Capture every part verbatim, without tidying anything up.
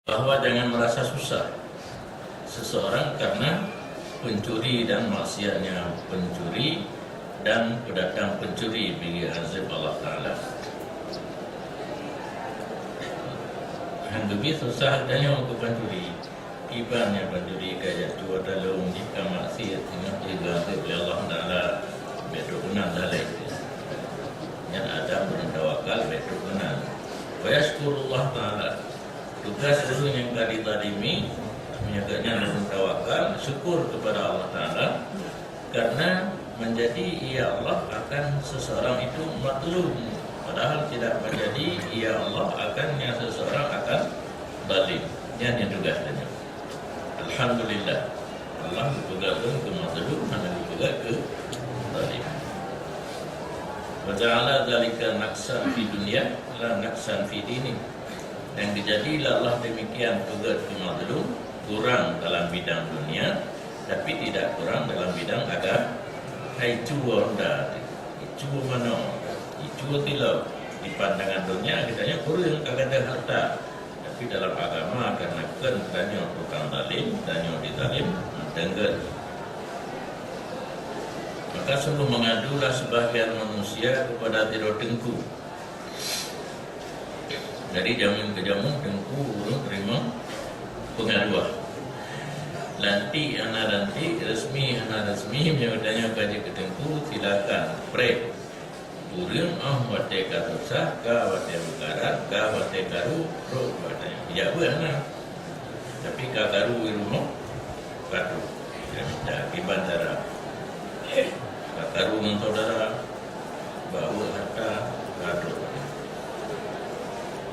Bahwa jangan merasa susah seseorang karena pencuri dan maksiatnya pencuri dan pendatang pencuri bagi azab Allah Taala. Hang geubri susah tanyoe keu pancuri. Kiban nyang pancuri ka jak tuwoe taleueng jih ka maksiat teungoh jiazab lé Allah Taala, bèk trok keunan dalem. Nyan Adam ureueng tawakal bèk trok keunan. Wa yashkurullah Taala. Tugas ureueng nyang ka dizalimi, meunyoe geuhnyan ureueng tawakal, syukur kepada Allah Taala. Karena menjadi ya Allah akan seseorang itu mazlum, padahal tidak menjadi ya Allah akan yang seseorang akan zalim. Nyan nyang tugas tanyoe. Alhamdulillah, Allah geupeugah lôn keu mazlum, hana geupeugah keu zalim. Wa ja'ala dzalika naqsan fi dunya la naqsan fi dini. Dan geujadi lé Allah demikian peugét keu mazlum, kurang dalam bidang dunia, tapi tidak kurang dalam bidang agama. Hai cue honda, cue manoe, cue tilok, di pandangan dunia geutanyoe kureueng ka gadôh harta. Tapi dalam agama, karena kon tanyoe tukang zalim, tanyoe dizalim, mantong gét. Maka sungguh mengadulah sebahagian manusia kepada sidroe teungku. Jadi, jameun keu jameun teungku ureueng teurimong peungaduan. Lantik hana lantik, resmi hana resmi, meunyoe tanyoe ka jeuet keu teungku, silakan preh. Ureueng óh watèe ka susah, ka watèe meukarat, ka watèe karu, trok watèe. Ijak beuet hana. Tapi ka karu di rumoh, ka trok. Ka mita kiban cara. Ka karu ngon saudara, bak weuek harta, ka trok.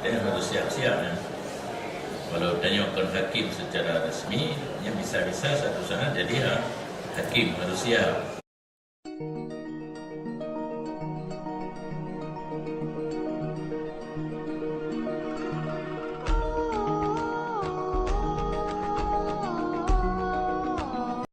Tanyoe harus siap-siap, ya. Walau tanyoe kon hakim secara resmi, nyan bisa-bisa satu saat jadi ha-, hakim, harus siap.